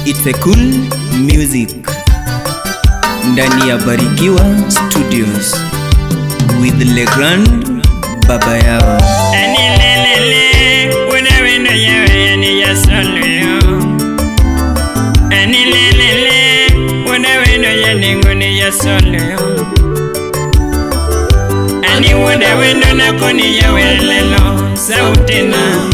It's a cool music ndani ya Barikiwa Studios with Legrand baba yao. Anilelele unawendo yawe ni yasoluyo. Anilelele unawendo ya ningoni yasoluyo. Ani wenda na koni yawe lelo sauti na.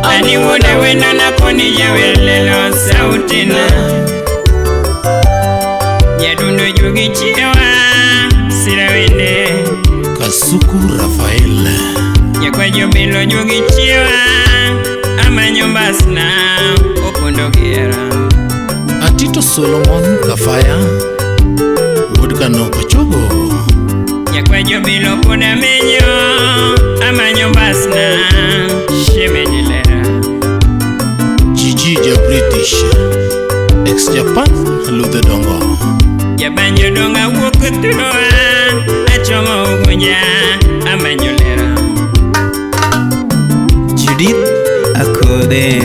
Ani wenda na koni yawe lelo sauti na. Nyadundo jugi chiwa sirawende Kasuku Rafael Nyakwajo bilo jugi chiwa amanyumba sna opondo gera Atito Solomon Kafaya Wodkano Kochogo Nyakwajo bilo pona menyo amanyumba sna shemenyelera Gigi ja British Ex Japan Luther Dongo Jabanjo donga wuok throa achomo ugunya amanyolera Judith Akode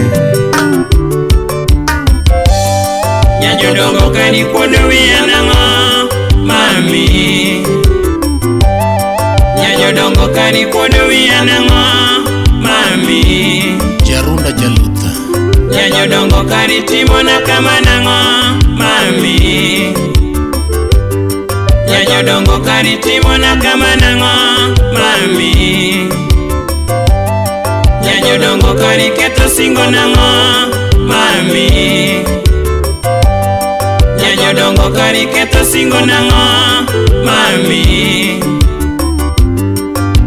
Nyajodongo kani kuodo wiya nang'o mami Nyajodongo kani kuodo wiya nang'o mami Jarunda Jalutha Nyajodongo kani timona kama nang'o mami Nyajodongo kani timona kama nang'o mami Nyajodongo kani ketho singo nang'o mami Nyajodongo kani ketho singo nang'o mami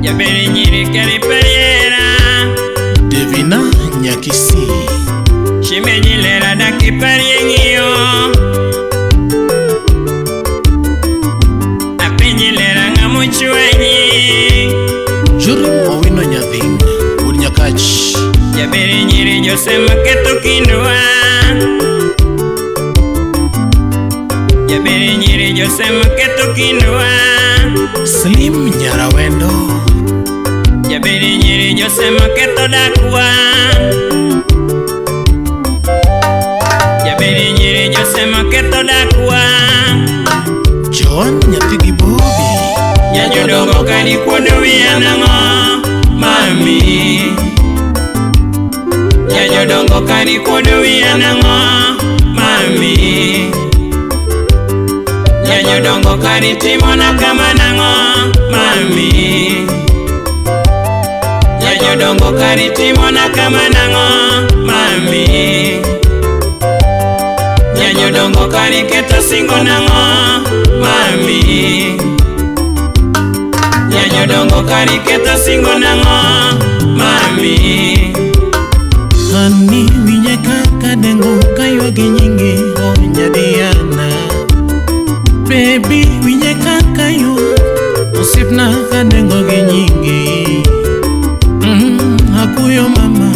Jaberi nyiri kari pariera Devina Nyakisi Shimeji lera daki parie ng'iyo Apenji lera ng'amo chwanyi Jorim Owino Nyathing Wuod Nyakach Jaberi nyiri josema ketho kindwa Jaberi nyiri josema ketho kindwa Slim Nyarawendo Jaberi nyiri josema ketho dakwa Jaberi nyiri josema ketho dakwa Joan Nyathigi Bobi Nyajodongo kani kuodo wiya nang'o mami Nyajodongo kani kuodo wiya nang'o mami Nyajodongo kani timona kama nang'o mami Nyajodongo kani timona kama nang'o mami Nyajodongo kani ketho singo nang'o mami Nyajodongo kani ketho singo nang'o mami Ani winye kaka dengo kaywagi nyingi o nyadiana Baby winye kaka ywak osiepna kadengo gi nyingi Akuyo mama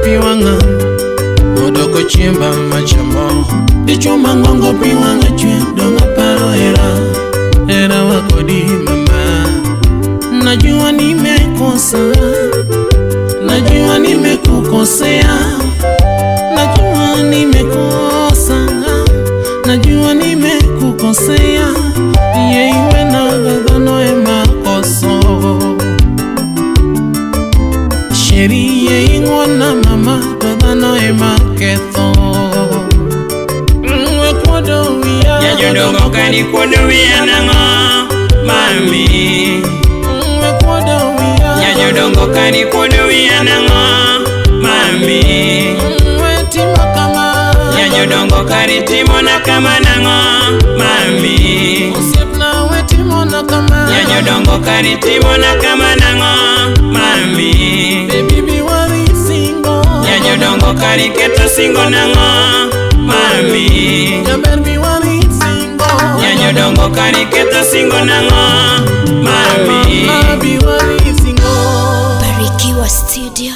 pi wang'a odoko chiemba machamo Dichuo mang'ongo pi wang'a chwer dong' aparo hera hera wa kodi mama Najua nimekosa najua nimekukosea najua nimekosa najua nimekukosea yeiwe na dhano emakoso Sheri yeing'wona mama to dhano ema ketho Wekuodo wiya Nyajodongo kani kuodo wiya nang'o mami Wekuodo wiya Nyajodongo kani kuodo wiya nang'o mami Wetimo kama Nyajodongo kani timona kama nang'o mami Osiepna wetimona kama Nyajodongo kani timona kama nang'o mami Baby be worry singo Nyajodongo kani ketho singo nang'o mami Jaber be worry singo Nyajodongo kani ketho singo nang'o mami Mama be worry singo Barikiwa Studio.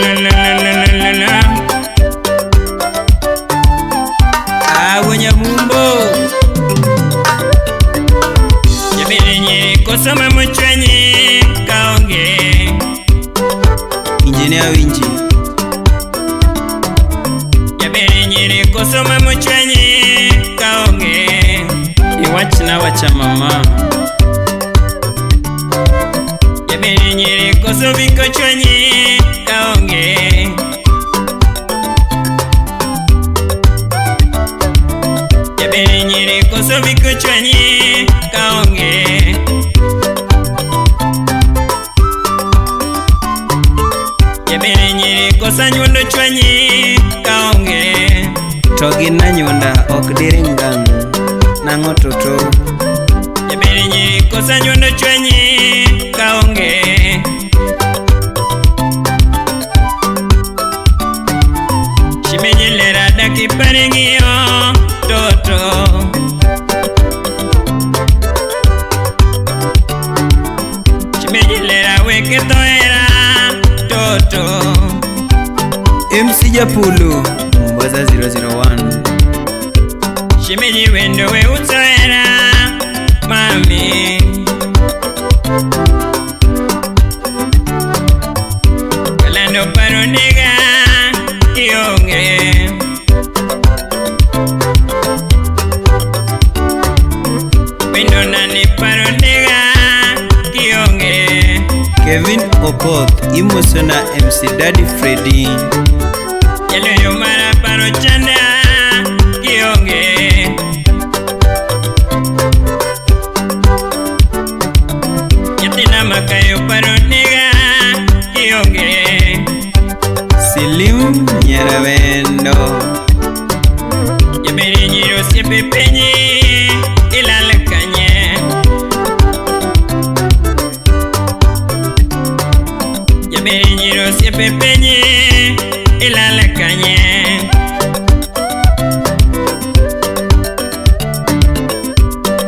Shalalalalala Awo nyamumbo Jabiri nyiri koso Koso mamuchwenyi kaonge. Engineer Winji. Jaberi nyiri koso mamuchwenyi kaonge. Iwachna wacha mama. Jaberi nyiri koso biko chwenyi kaonge. Jaberi nyiri koso biko chwenyi kaonge. Jaberi nyiri koso anyuondo chwenyi kaonge. To gin anyuonda ok diring gang'. Nang'o toto. Jaberi nyiri koso anyuondo chwenyi kaonge. Shimeji lera dakipare ng'iyo toto. Shimeji lera weke toera toto. MC Japulu Mombasa 001. Shimeji wendo we utoera mami. Kalando paro nega ionge. Wendo nani paro nega kionge. Kevin Okoth imosona MC Daddy Freddy. Jaloyo mara paro chanda kionge. Nyathina makayo paro nega kionge. Silim Nyarawendo. Jaberi nyiri osiepe penyi ilal kanye. Jaberi nyiri osiepe penyi ilal kanye.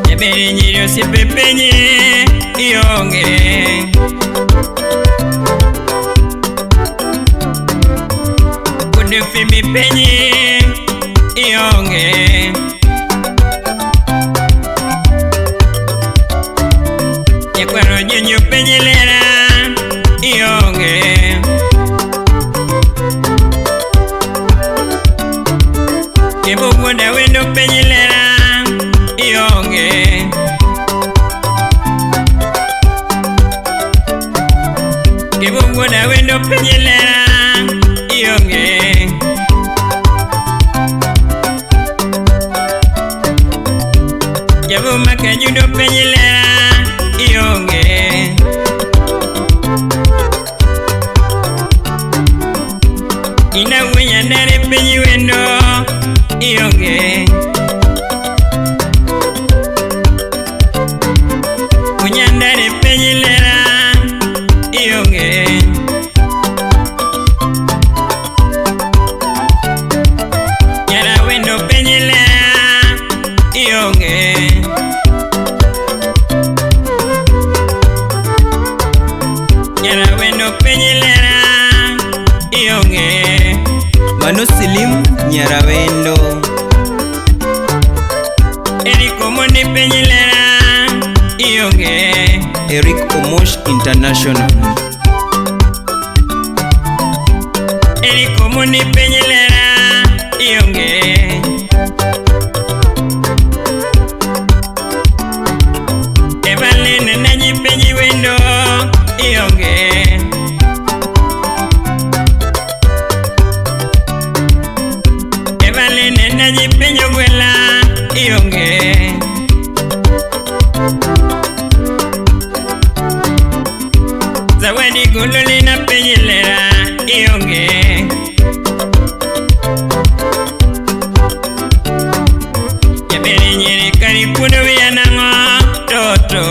Jaberi nyiri osiepe penyi ionge. Kunde fimi penyi ionge. Nyakwaro nyonyo penyi lera ionge. Kebo wuonda wendo penyi lera ionge. Kebo wuonda wendo penyi lera ionge. Jabo makajudo penyi lera ionge. Ina wunya ndare penyi wendo ionge. Wunya ndare penyi lera ionge. Nyara wendo penyi lera ionge. Nyara wendo penyi lera ionge. Mano Silim Nyarawendo. Eric Omondi penyi lera ionge. Eric Omosh International. Eric Omondi penyi lera ionge. Evaline nanyi penyi wendo ionge. Evaline nanyi penyo gwela ionge. Zawadi gololi na penyi lera ionge. Jaberi nyiri kari kuno wiya nang'o toto.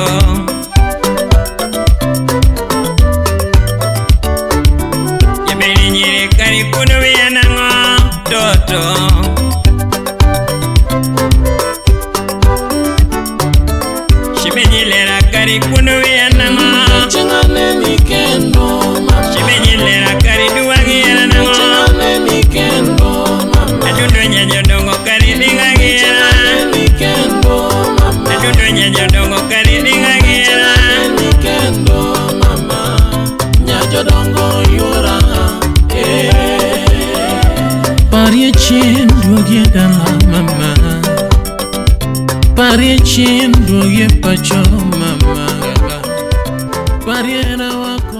Jaberi nyiri kari kuno wiya nang'o toto. Shimeji lera kari kuno wiya nang'o. Chingane kendo mama. Shimeji lera kari duwagiera nang'o. Chingane kendo mama. Adundo nyajodongo kari dingagiera. Chingane kendo mama. Adundo nyajodongo kari dingagiera. Parie chien duogie dala mama. Parie chien duogie pacho mama. Parie na wa.